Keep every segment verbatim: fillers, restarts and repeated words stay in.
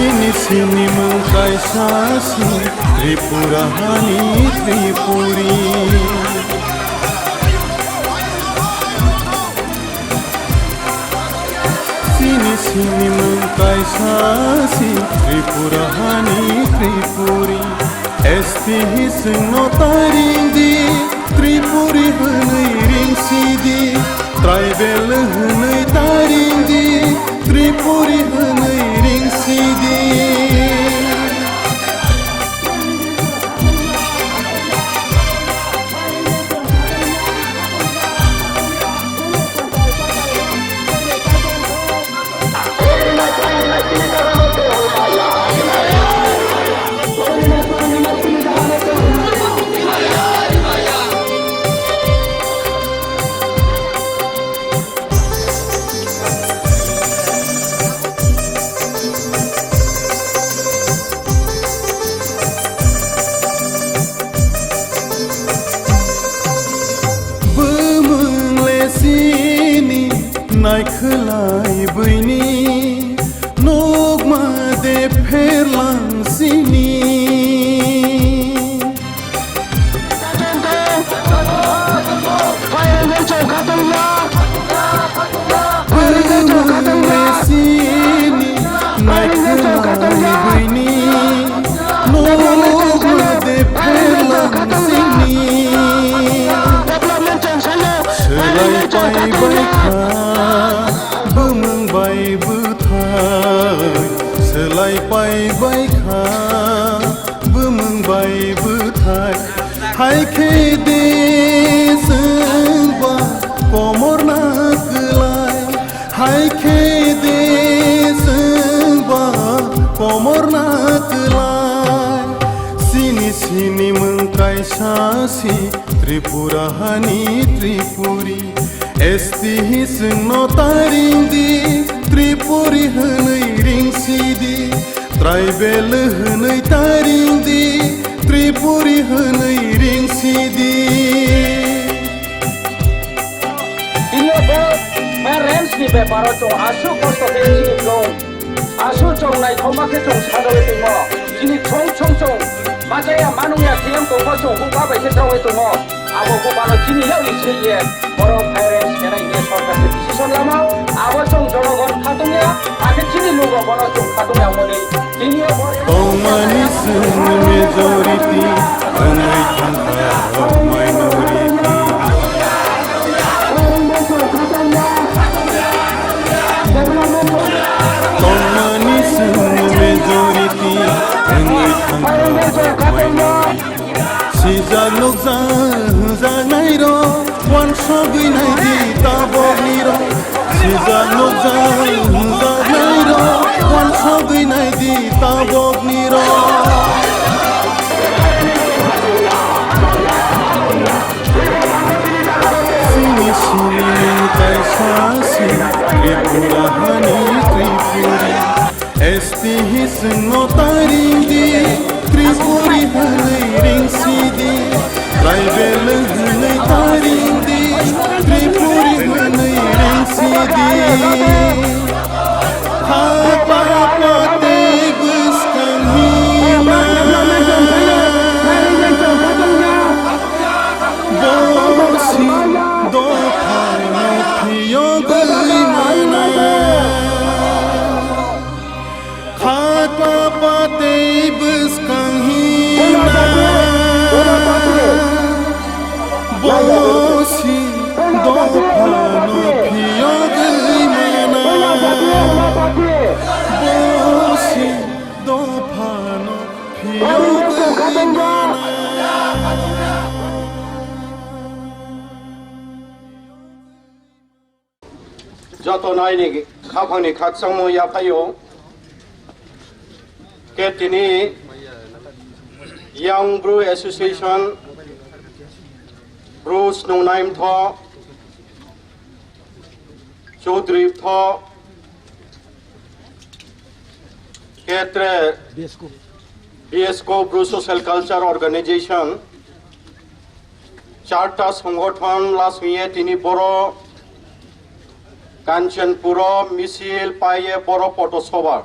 Chini sini mung kaisa si Tripura hani Tripuri. Chini sini mung kaisa si Tripura hani Tripuri. S T hi chwngno taring di, Tripuri hwnwi ring si di. Tribal hwnwi taring di, Tripuri hwnwi ring si di. Bumung le sini naikhwlai buini, nukma de pherlang sini. Bumung le sini naikhwlai buini, nukma de pherlang sini. Swlai pai bai kha bumung bai bwthai, swlai pai bai kha bumung bai bwthai. Hai khe de chwngba komor na kwlai, hai khe de chwngba komor na kwlai. Sini sini mung kaisa si Tripura hani Tripuri. S T hi chwngno taring di, Tripuri hwnwi ring si di. Tribal hwnwi taring di, Tripuri hwnwi ring si di. Tini o bo parents ni beparo chwng aswk kosto khe chini chwng aswk chwng naithokma khe chwng sajagwi tongmo. Chini chwng chwng chwng machaya manungya thiyang tongmo chwng buba bai khe chawwi tongo. Abo bubano chini yakni se ye borok parents khenai hinkhe sorkar se decision lama. Abo chwng jonogon khatungya, hakhe chini lugo bono chwng khatungya hwnwi. Tongmani chwng majority wngwi thangkha minority. Tongmani chwng majority wngwi thangkha minority. Sijak nukjak hwnjaknairok, uansugwi naidi taboknirok. Sijak nukjak hwnjaknairok, uansugwi naidi taboknirok. Sini sini kaisa si Tripura hani Tripuri. S T hi chwngno taring di, Tripuri hwnwi ring si di. Tribal hwnwi taring di, Tripuri hwnwi ring si di. Hapa patwi bwskang hima. Bosi dophano phiyogwi mana. Khakma patwi bwskang hima. Bosi dophano phiyogwi mana. Bosi dophano phiyogwi mana. Joto naini khaphangni khakchangmo yaphaio. Khe tini Young Bru Association, Bru Snungnai Mtho, Chaudhary Mtho, khe tre B S C O Bru Social Culture Organization, charta songothon laswiye tini boro Kanchanpuro misil paiye boro poto soba.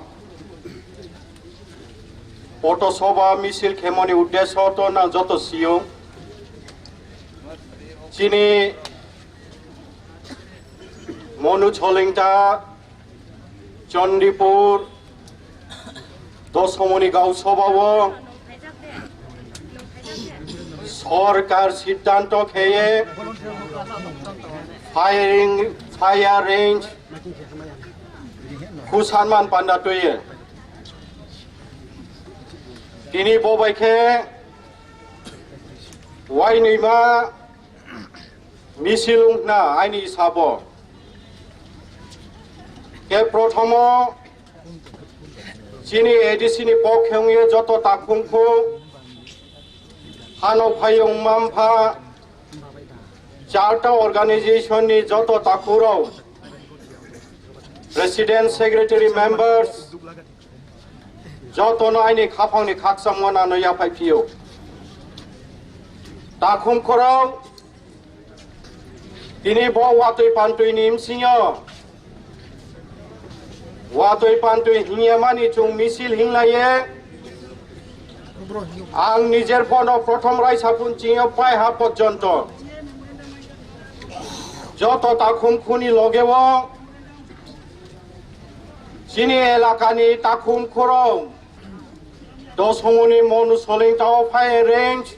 Potosoba misil khemoni uddesho to na joto sio. Chini Monu Cholingta, Chandipur, Dosomoni Gausabao sorkar siddhanto kheye firing, fire range khusanman panda tuye. Tini bo bai khe wainwi ma misil wngkha aini sabo. Khe prothomo chini A D C ni pokhe wngwi joto takhumkhu hano phayung mampha charta organization ni joto takhurok, president, secretary, members, jotono aini khaphangni khakchangma nano yaphai phio. Takhum khorok tini bo watwi pantwi ni msingo watwi pantwi hingya mani chung misil hinglaye. Ang nijer phono prothom raisa phun chingyo pai ha porjonto joto takhum khuni logeo chini elakani takhum khorok Dosomoni Monu Cholingtao fire range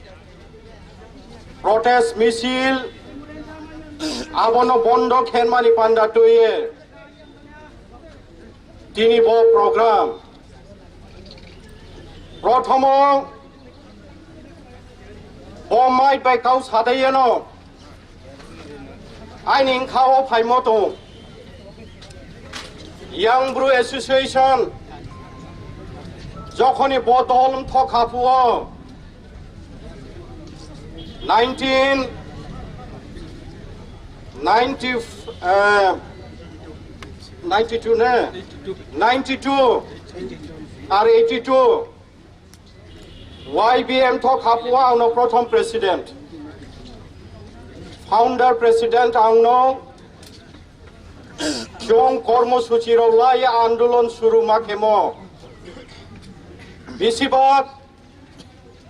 protest misil abono bondo khenmani panda tuye tini bo program. Prothomo bo mai bai kau sadayeno aini wngkha o phaimo tong. Young Bru Association jokhoni bo dol wngthok kha phuo nineteen ninety, eh, ninety-two ne? Ninety-two ar eighty-two. Y B M thok kha phuo angno prothom president, founder president angno chwng kormosuchi rok lai andolon suru ma khemo. Bisi bak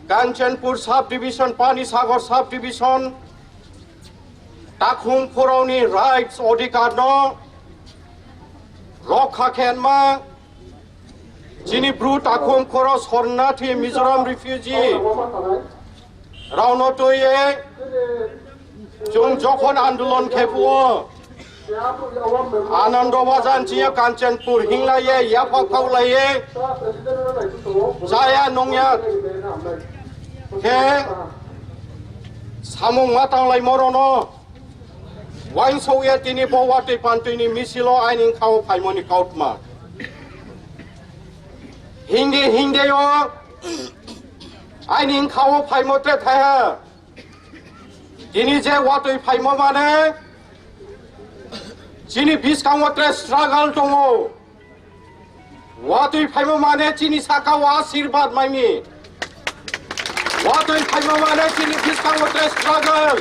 Kanchanpur sub division, Panisagar sub division, takhum khorokni rights odhikar no rokha khenma, chini bru takhum khorok sornathi Mizoram refugee rokno twiwi chwng jokhon andolon khe phuo, Anando Bazar chiya Kanchanpur hinglaiye, yapha khaulaiye, chaya nungya khe samung ma tanglai morono. Wansokya tini bo watwi pantwini misilo aini wngkhao phaimoni kautma. Hingdi hingdeo aini wngkhao phaimo tre thaiha. Tini je watwi phaimo mane chini biskango tre struggle tongo. Watwi phaimo mane chini saka o asirbad maimi. Watwi phaimo mane chini biskango tre struggle.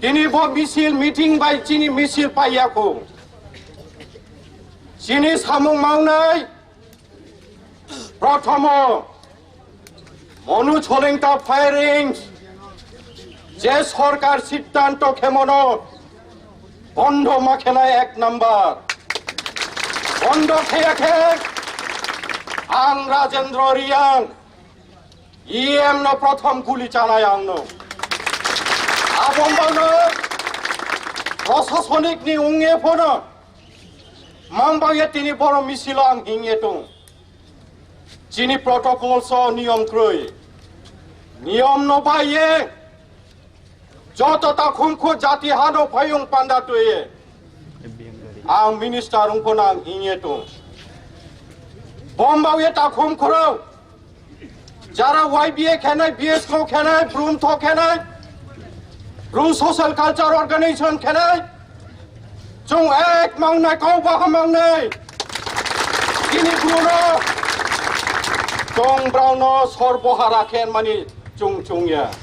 Tini bo misil meeting bai chini misil paiyakho. Chini samung mangnai prothomo Monu Cholingta firing je sorkar siddhanto khemono bondo ma khenai ek number. Bondo kheya khe ang Rajendra Reang E M no prothom guli chanai angno. Abongbono prosasonik ni ungye phono mambangye tini boro misilo ang hingye tung. Chini protocol so niyom kroi. Niyom no baiye joto takhum khu jati hano phayung panda tuye. Ang minister ungko nang hingye tung. Bombao ye takhum khoro. Jara Y B A khenai, B S K khenai, Brum Tho khenai, Brum Social Culture Organization khenai, chwng ek mangnai, kau baha mangnai. Chini Bruno chwng brauno sorbohara khenmani chwng chwngya.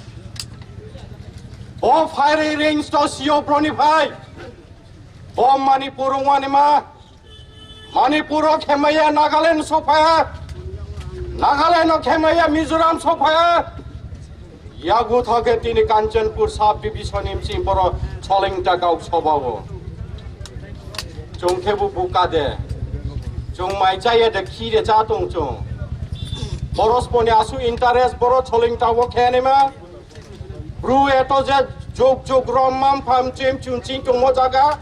Bo firing range to sio broni phai. Bo Manipur wngmani ma. Manipur o khemaya Nagaland sophaya. Nagaland no khemaya Mizoram sophaya. Yagu thake tini Kanchanpur sub division imsi boro Cholingta kau sobao. Chung khebu buka de. Chung mai chaya de khi de cha tong chung. Boros poni asu interest boro Cholingta wo khenima. Bru eto je jog jog rom mam pham chim chun ching tongmo jaga.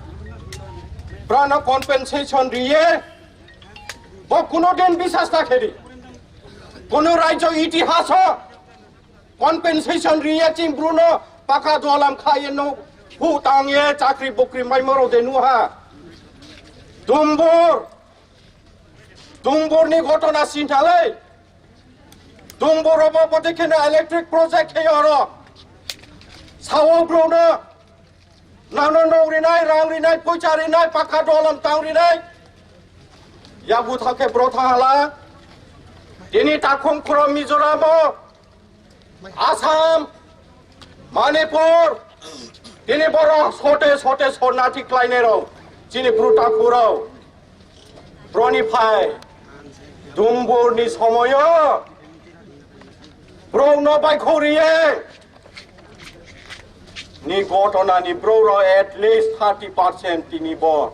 Brano compensation riye. Bo kuno din bisas ta khedi. Kuno raijo itihaso compensation riye ching bruno paka dolam khaye no hu tangye chakri bukri mai moro de nuha. Dumbur. Dumbur ni ghotona sinthale. Dumbur obo bote kheno electric project khe oro. Sao bruno. Nangno nog rinai, rang rinai, poicha rinai, pakha dolam tang rinai. Yabu thake bro thahala. Tini takhum khuro Mizoram o, Assam, Manipur, tini boro sote sote sornathi klainai rok. Chini bru takhurao. Broni phai. Dumbur ni somoyo. Bro no bai khoriye. Ni ghotona ni bro ro at least thirty percent tini bo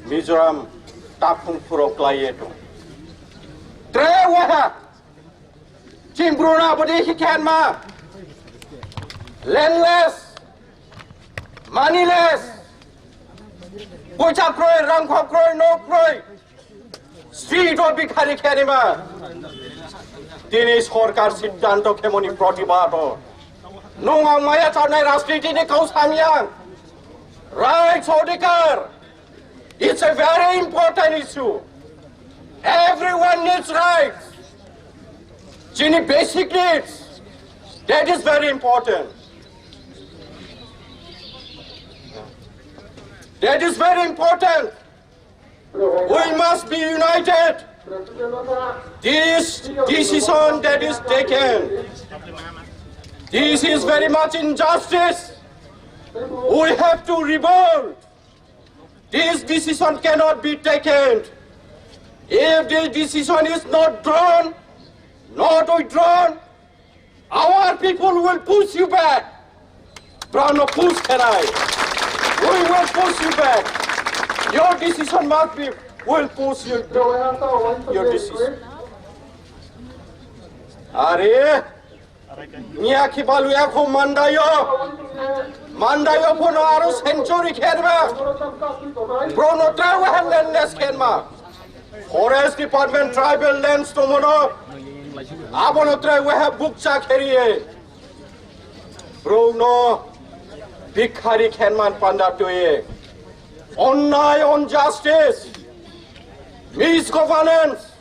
Mizoram takhum phuro klaiye to. Tre waha. Ching bro na bodi hikhen ma. Landless. Moneyless. Poicha kroi, rangkho kroi, nok kroi. Street o bikhari khenima. Tini sorkar siddhanto khemoni protibado. Nung ang maya chanai rajniti ni kau samyang. Rights odhikar. It's a very important issue. Everyone needs rights. Chini basic needs. That is very important. That is very important. We must be united. This decision that is taken, this is very much injustice. We have to revolt. This decision cannot be taken. If this decision is not drawn, not withdrawn, our people will push you back. Brano push khenai. We will push you back. Your decision must be, will push you, your decision. Are, niya khibalu yakho mandayo. Mandayo phono aro century khenma. Brono trawe handless khenma. Forest Department tribal lands tongmano, abono trai we have bukcha kheriye. Bro no bikhari khenman panda toye. Onnai, injustice, misgovernance.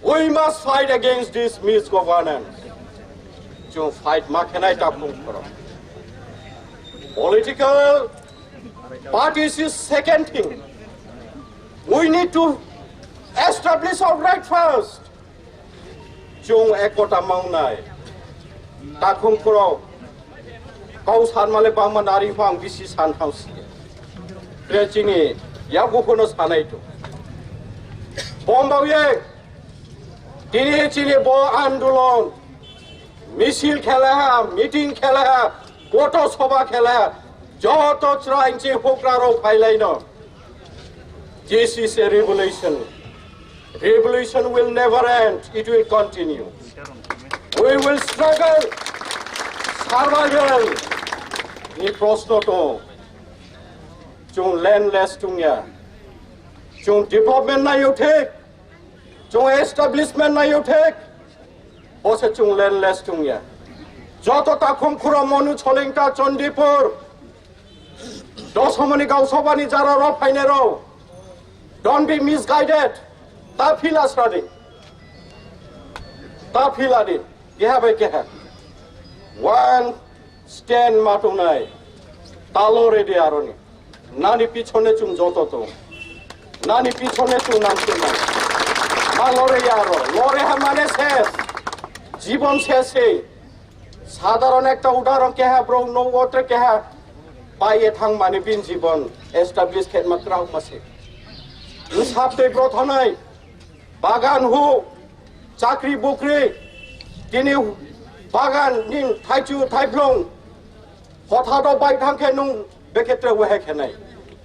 We must fight against this misgovernance. Chung fight ma khenai ta phung khoro. Political parties is second thing. We need to establish our right first. Chung ekota mawnai. Takhum khoro. Kau san male bangma nari phang bisi san thang si. Tre chini yago phono sanai to. Bomba ye. Tini chini bo andolon. Misil khela ha, meeting khela ha, koto soba khela ha, joto chwraingchi hukrarok phailaino. This is a revolution. Revolution will never end, it will continue. We will struggle, survival ni proshno to. Chung landless tungya. Chung development nayo thik. Chung establishment nayo thik. Bose chung landless tungya. Joto takhum khura monu Cholingta Chandipur. Dosomoni gausabani jara ro phainero. Don't be misguided. Ta phila sradi. Ta phila di. Keha bai keha. One stand matungnai. Talo ready aroni. Nani pichone chung joto tong. Nani pichone chung nang chung nang. Ma lore yaro. Lore ha mane ses. Jibon ses he. Sadharon ekta udahoron keha bro no otre keha. Paiye thang mani bin jibon. Establish khet ma krao ma se. Sab tei bro thanai. Bagan hu. Chakri bukri, tini bagan nin thaichu thaiphlung, hothato bai thangkhe nung bekhe tre wehe khenai.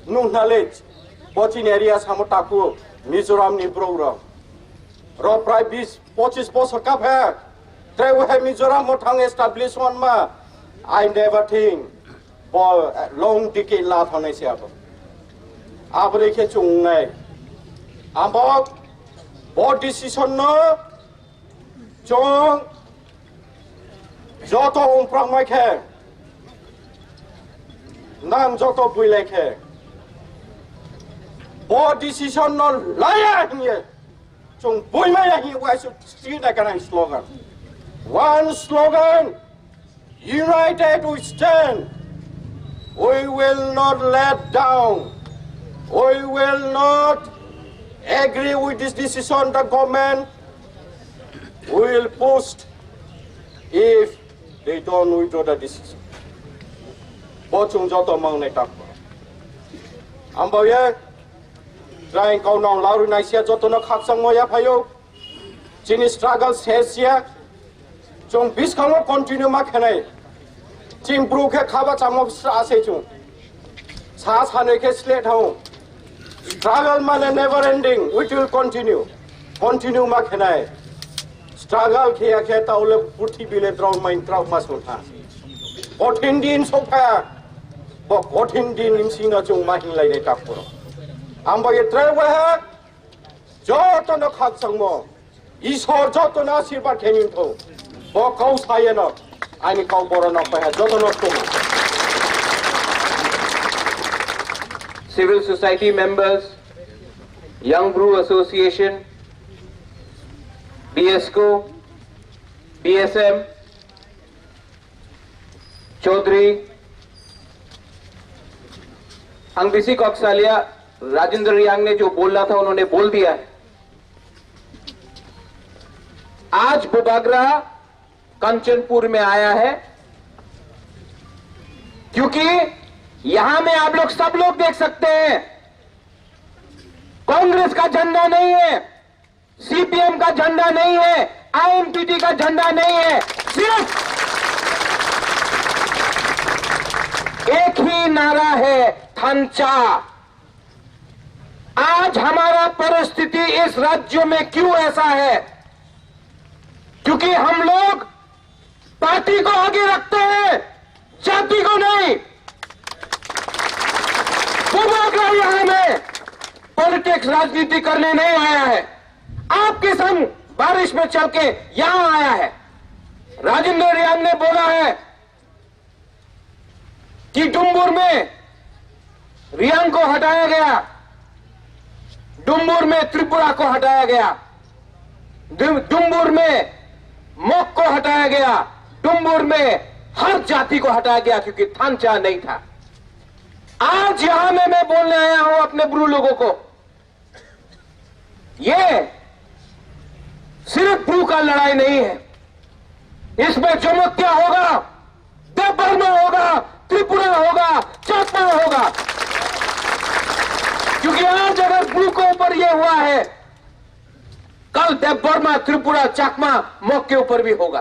Nung knowledge, pochin area samo taku, Mizoram ni bro ro. Ro prai bis, pochis bosor kaphe, tre wehe Mizoram mo thang establish wan ma, I never think. Bo, eh, long dike la thongnai se abo. Aboni khe chungnai. Abo bo decision no chong joto umprang mai khe. Nang joto builai khe. Bo decision no laya hiye. Chung buimaya hi wai su sida kana slogan. One slogan, united we stand. We will not let down. We will not agree with this decision the government. We will post if they don't withdraw the decision. Bo chung joto mang nai tak. Ambaye Trai kau nang lauri naisia jotono khakchangmo ya phaio. Chini struggle ses ya. Chong biskango continue ma khenai. Ching bru khe khaba chamo sa ase chung. Sa sanoi khe sle thao. Struggle mane never ending. It will continue. Continue ma khenai. Struggle khe ya khe taule purthibile drong main trok ma sotha. Kothin din sokha. Bo kothin din imsino chung ma hinglai ne takpuro. Ambo ye trai waha. Jotono khakchangmo, Isor jotono asirbat khe nini thung. Bo kau sayeno, ani kau borok nok pai ha, jotono thung. Civil society members, Young Bru Association, BSCO, BSM, Chaudhary, ang bisi kok salia, Rajendra रियांग ने जो बोलना था उन्होंने बोल दिया है। आज बुबागरा कंचनपुर में आया है, क्योंकि यहां में आप लोग, सब लोग देख सकते हैं, कांग्रेस का झंडा नहीं है, सीपीएम का झंडा नहीं है, आईएनटीटी का झंडा नहीं है, सिर्फ एक ही नारा है, थांचा। आज हमारा परिस्थिति इस राज्य में क्यों ऐसा है? क्योंकि हम लोग पार्टी को आगे रखते हैं, जाति को नहीं। बुबागरा यहाँ में पॉलिटिक्स, राजनीति करने नहीं आया है। आपके संग बारिश में चल के यहाँ आया है। राजेंद्र रियांग ने बोला है कि डुम्बुर में रियांग को हटाया गया, डुम्बुर में त्रिपुरा को हटाया गया, डुम-, डुम्बुर में मग को हटाया गया, डुम्बुर में हर जाति को हटाया गया, क्योंकि थांचा नहीं था। आज यहां में मैं बोलने आया हूं अपने ब्रू लोगों को, ये सिर्फ ब्रू का लड़ाई नहीं है, इसमें जमोत्या होगा, देवबर्मा होगा, त्रिपुरा होगा, चाकमा होगा, क्योंकि आज अगर ब्रू के ऊपर ये हुआ है, कल देवबर्मा, त्रिपुरा, चाकमा, मग के ऊपर भी होगा।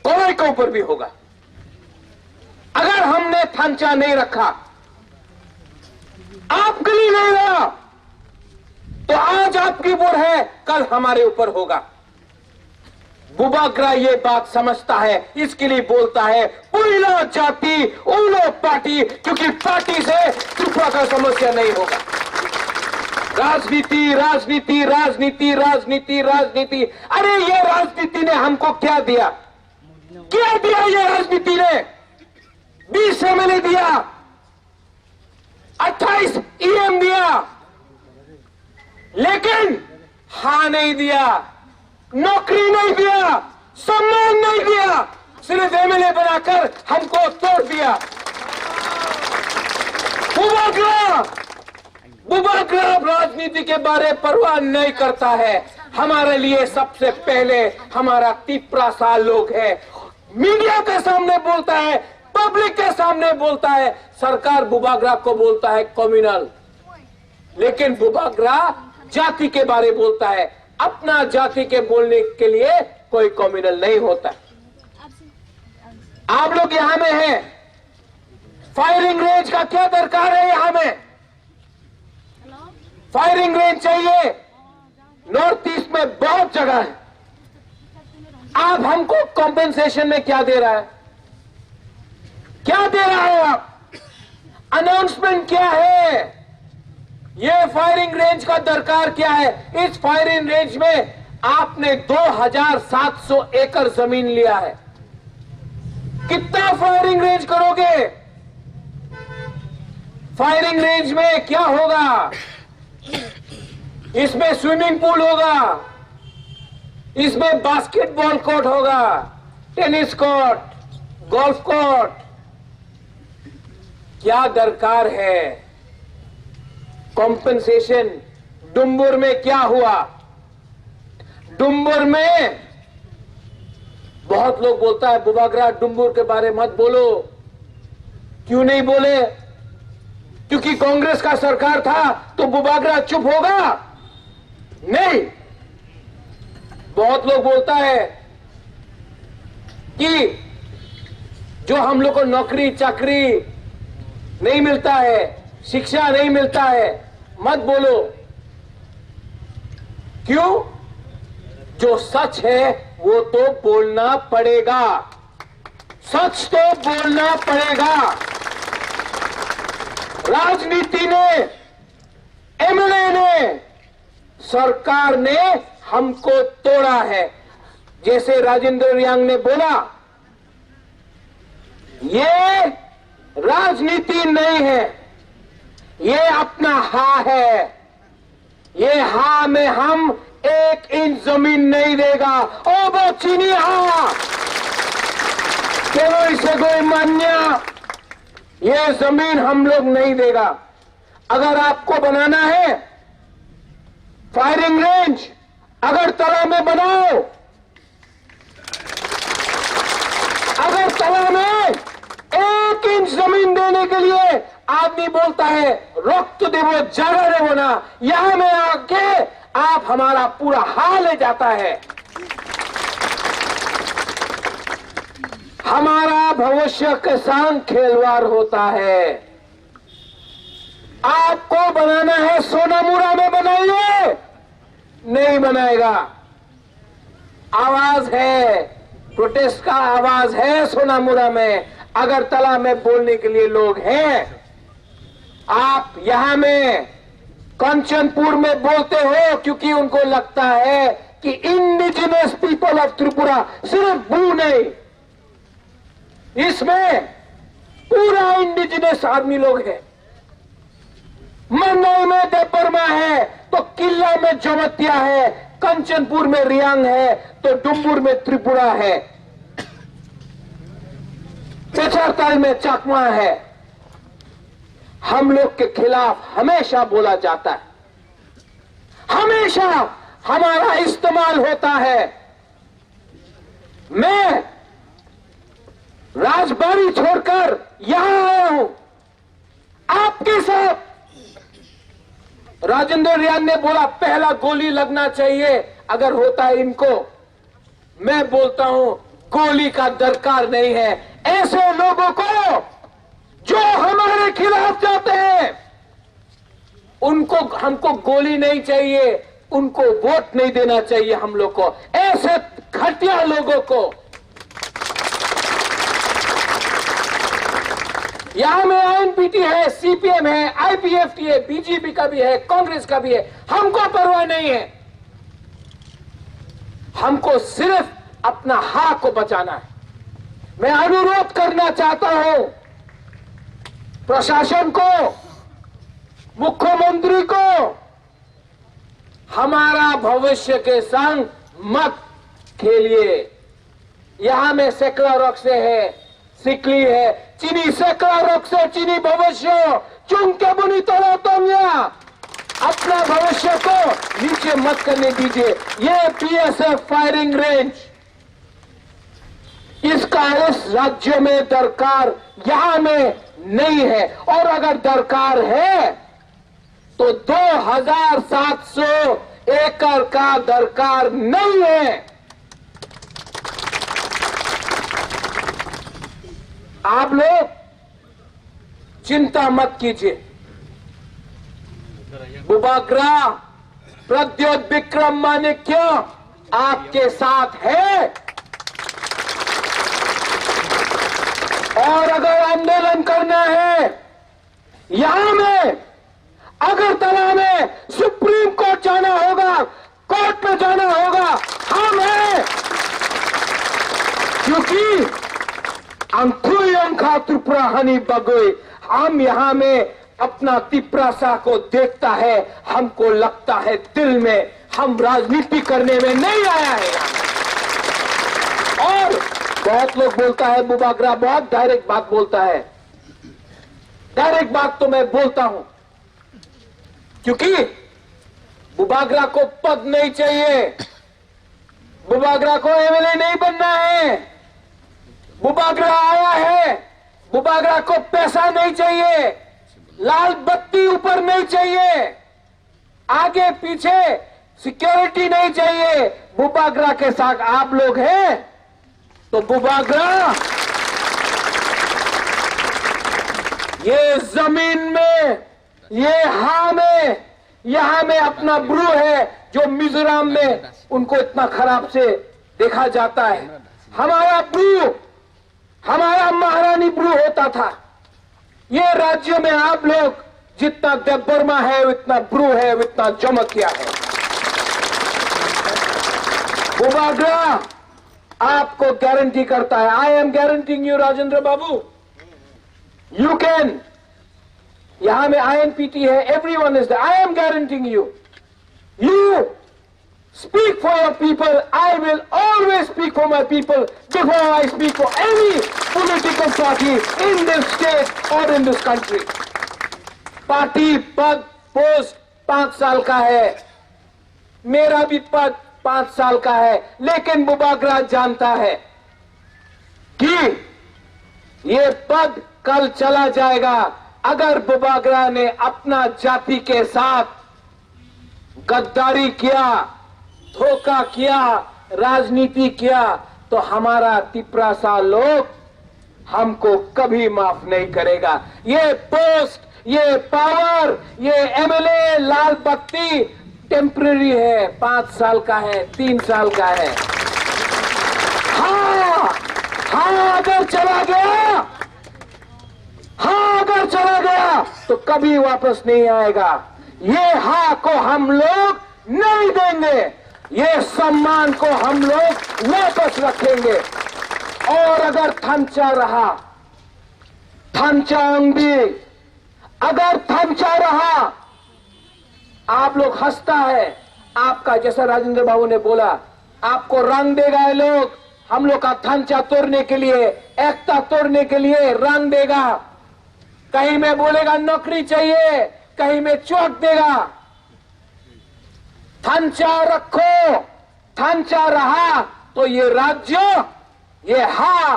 कौन के ऊपर भी होगा। अगर हमने थांचा नहीं रखा, आपके लिए नहीं रहा, तो आज आपके ऊपर है, कल हमारे ऊपर होगा। बुबागरा ये बात समझता है, इसके लिए बोलता है, "पुइला जाति, उलो पार्टी", क्योंकि पार्टी से त्रिपुरा का समस्या नहीं होगा। राजनीति, राजनीति, राजनीति, राजनीति, राजनीति। अरे, ये राजनीति ने हमको क्या दिया? क्या दिया ये राजनीति ने? बीस एमएलए दिया, अट्ठाईस ईएम दिया, लेकिन हाँ नहीं दिया, नौकरी नहीं दिया, सम्मान नहीं दिया, सिर्फ एमएलए बनाकर हमको तोड़ दिया। बुबागरा, बुबागरा राजनीति के बारे परवाह नहीं करता है। हमारे लिए सबसे पहले हमारा तिपरासा लोग है। मीडिया के सामने बोलता है, पब्लिक के सामने बोलता है, सरकार बुबागरा को बोलता है कम्युनल, लेकिन बुबागरा जाति के बारे बोलता है। अपना जाति के बोलने के लिए कोई कम्युनल नहीं होता। आप लोग यहाँ में हैं, फायरिंग रेंज का क्या दरकार है? यहाँ में फायरिंग रेंज चाहिए। नॉर्थ ईस्ट में बहुत जगह है। आप हमको कॉम्पेंसेशन में क्या दे रहा है? क्या दे रहा है आप? अनाउंसमेंट क्या है? ये फायरिंग रेंज का दरकार क्या है? इस फायरिंग रेंज में आपने दो हज़ार सात सौ एकड़ जमीन लिया है। कितना फायरिंग रेंज करोगे? फायरिंग रेंज में क्या होगा? इसमें स्विमिंग पूल होगा, इसमें बास्केटबॉल कोर्ट होगा, टेनिस कोर्ट, गोल्फ कोर्ट। क्या दरकार है? कॉम्पेंसेशन। डुम्बुर में क्या हुआ? डुम्बुर में बहुत लोग बोलता है, बुबागरा डुम्बुर के बारे मत बोलो। क्यों नहीं बोले? क्योंकि कांग्रेस का सरकार था तो बुबागरा चुप होगा? नहीं। बहुत लोग बोलता है कि जो हम लोग को नौकरी चाकरी नहीं मिलता है, शिक्षा नहीं मिलता है, मत बोलो। क्यों? जो सच है वो तो बोलना पड़ेगा, सच तो बोलना पड़ेगा। राजनीति ने, एमएलए ने, सरकार ने हमको तोड़ा है। जैसे राजेंद्र रियांग ने बोला, ये राजनीति नहीं है, ये अपना हा है। ये हा में हम एक इंच जमीन नहीं देगा। ओ बो चीनी हा, केवल से कोई मान्या, ये जमीन हम लोग नहीं देगा। अगर आपको बनाना है फायरिंग रेंज, अगरतला में बनाओ। अगरतला में एक इंच जमीन देने के लिए आदमी बोलता है, रक्त देबो, जान देबो ना। यहाँ में आके आप हमारा पूरा हाल ले जाता है। हमारा भविष्य के संग खिलवाड़ होता है। आपको बनाना है सोनामुरा में बनाइए, नहीं बनाएगा। आवाज है, प्रोटेस्ट का आवाज है सोनामुरा में, अगरतला में बोलने के लिए लोग हैं। आप यहाँ में कंचनपुर में बोलते हो क्योंकि उनको लगता है कि इंडिजिनस पीपल ऑफ त्रिपुरा सिर्फ बू नहीं, इसमें पूरा इंडिजिनस आदमी लोग हैं। मंडल में देबबर्मा है तो किल्ला में जमतिया है, कंचनपुर में रियांग है तो डुम्बुर में त्रिपुरा है, पेचारताल में चाकमा है। हम लोग के खिलाफ हमेशा बोला जाता है, हमेशा हमारा इस्तेमाल होता है। मैं राजबाड़ी छोड़कर यहाँ आया हूं। आपके साथ राजेंद्र रियांग ने बोला, पहला गोली लगना चाहिए अगर होता है इनको। मैं बोलता हूं, गोली का दरकार नहीं है। ऐसे लोगों को जो हमारे खिलाफ जाते हैं, उनको, हमको गोली नहीं चाहिए, उनको वोट नहीं देना चाहिए हम लोग को, ऐसे घटिया लोगों को। यहाँ में आईएनपीटी है, सीपीएम है, आईपीएफटी है, बीजेपी का भी है, कांग्रेस का भी है, हमको परवाह नहीं है। हमको सिर्फ अपना हा को बचाना है। मैं अनुरोध करना चाहता हूं प्रशासन को, मुख्यमंत्री को, हमारा भविष्य के संग मत खेलिए। यहाँ में सेकला रक्से है, सिकली है, chini sekla rok se chini bhobisyo, chwng keboni tola tongya, apna bhobisyo ko niche mat karne dijiye. Ye B S F firing range, इसका इस राज्य में दरकार यहाँ में नहीं है, और अगर दरकार है तो दो हज़ार सात सौ एकर का दरकार नहीं है। आप लोग चिंता मत कीजिए। बुबाग्रा, प्रद्योत विक्रम माणिक्य आपके साथ है। और अगर आंदोलन करना है, यहाँ में अगरतला में सुप्रीम कोर्ट जाना होगा, कोर्ट में जाना होगा, हम हैं। क्योंकि Angthui Angkha Tripura Hani Bagwi, हम यहाँ में अपना तिपरासा को देखता है, हमको लगता है दिल में हम राजनीति करने में नहीं आया है। और बहुत लोग बोलता है, बुबाग्रा बहुत डायरेक्ट बात बोलता है। डायरेक्ट बात तो मैं बोलता हूं, क्योंकि बुबाग्रा को पद नहीं चाहिए, बुबाग्रा को एमएलए नहीं बनना है। बुबाग्रा आया है, बुबाग्रा को पैसा नहीं चाहिए, लाल बत्ती ऊपर नहीं चाहिए, आगे पीछे सिक्योरिटी नहीं चाहिए। बुबाग्रा के साथ आप लोग हैं तो बुबाग्रा, ये जमीन में, ये हाँ में, यहाँ में अपना ब्रू है जो मिजोरम में उनको इतना खराब से देखा जाता है। हमारा ब्रू, हमारा महारानी ब्रू होता था। ये राज्य में आप लोग जितना देबबर्मा है, उतना ब्रू है, उतना जमकिया है। बुबाग्रा आपको गारंटी करता है। I am guaranteeing you, Rajendra Babu, you can, यहाँ में आईएनपीटी है, everyone is there, I am guaranteeing you, you speak for your people. I will always speak for my people before I speak for any political party in this state or in this country. Party, पद, पोस्ट पांच साल का है, मेरा भी पद पांच साल का है, लेकिन बुबाग्रा जानता है कि ये पद कल चला जाएगा। अगर बुबाग्रा ने अपना जाति के साथ गद्दारी किया, धोखा किया, राजनीति किया, तो हमारा तिपरासा लोग हमको कभी माफ नहीं करेगा। ये पोस्ट, ये पावर, ये एमएलए लाल बत्ती टेम्परेरी है, पांच साल का है, तीन साल का है। हाँ, हाँ अगर चला गया, हाँ अगर चला गया तो कभी वापस नहीं आएगा। ये हाँ को हम लोग नहीं देंगे, ये सम्मान को हम लोग वापस रखेंगे। और अगर थंचा रहा, थंचा अंगदी, अगर थंचा रहा, आप लोग हंसता है, आपका, जैसा राजेंद्र बाबू ने बोला, आपको रंग देगा ये लोग, हम लोग का थंचा तोड़ने के लिए, एकता तोड़ने के लिए रंग देगा। कहीं में बोलेगा नौकरी चाहिए, कहीं में चोट देगा। थंचा रखो, थंचा रहा तो ये राज्य, ये हा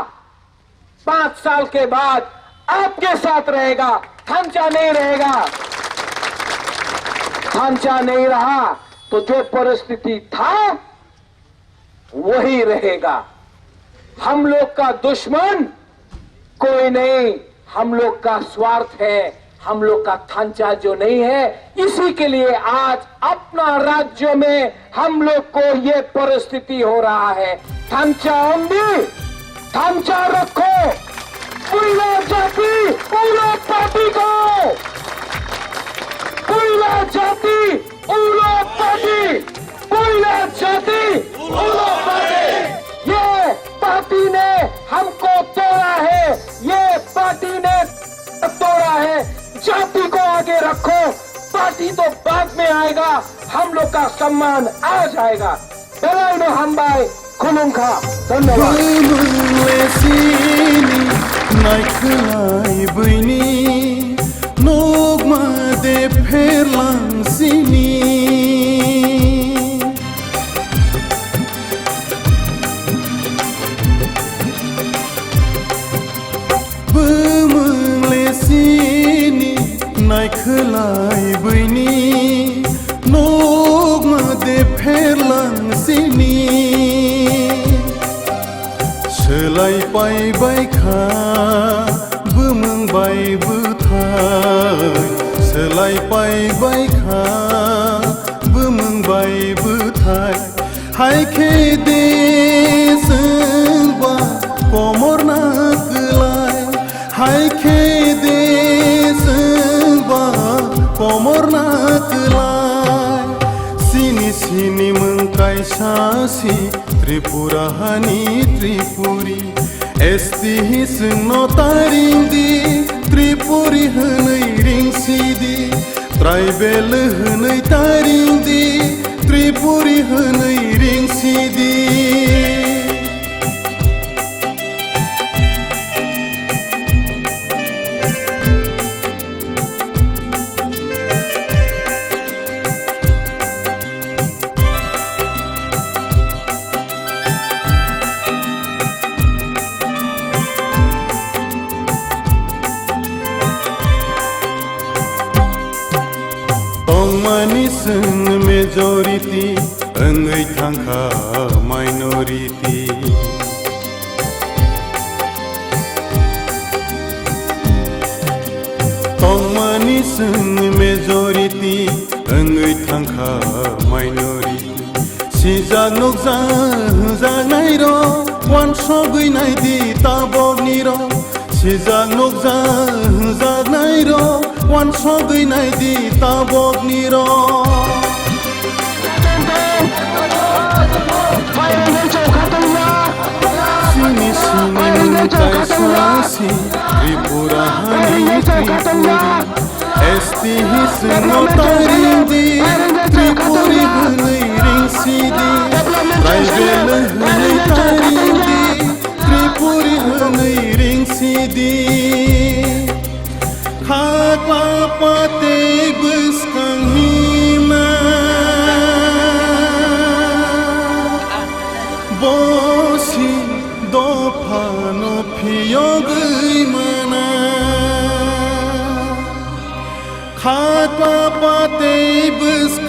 पांच साल के बाद आपके साथ रहेगा, थंचा नहीं रहेगा। थंचा नहीं रहा तो जो परिस्थिति था वही रहेगा। हम लोग का दुश्मन कोई नहीं, हम लोग का स्वार्थ है, हम लोग का थंचा जो नहीं है, इसी के लिए आज अपना राज्य में हम लोग को ये परिस्थिति हो रहा है। थंचा अंगदी, थंचा रखो, उल्लो जाति, उल्लो पार्टी को, उल्लो जाति, उल्लो पार्टी, उल्लो जाति, उल्लो पार्टी। ये पार्टी ने हमको तोड़ा है, ये पार्टी ने तोड़ा है। जाति को आगे रखो, पार्टी तो बाद में आएगा, हम लोग का सम्मान आ जाएगा। Belai no hambai, khulumkha, dhonyobad. Bwmwng le sini, naikhlai bwini, nokma de pherlang sini. Bwmwng le sini, naikhlai bwini, nokma Pai bai kha bumung bai bwthai, swlai pai bai kha bumung bai bwthai. Hai khe de chwngba komor na kwlai, hai khe de chwngba komor na kwlai. Sini sini mung kaisa si Tripura hani Tripuri. S T hi chwngno taring di, Tripuri hwnwi ring si di. Tribal hwnwi taring di, Tripuri hwnwi ring si di. Tongmani chwng majority, wngwi thangkha minority. Tongmani chwng majority, wngwi thangkha minority. Sijak nukjak hwnjaknairok, wansogwi naidi taboknirok. Sijak nukjak hwnjaknairok, wansogwi naidi taboknirok. Sini sini mung kaisa si Tripura hani Tripuri. S T hi chwngno taring di, Tripuri hwnwi ring si di. Tribal hwnwi taring di, Tripuri hwnwi ring si di. Khakla patwi bwskang hima, bosi dophano phiyogwi mana. Khakla patwi bwskang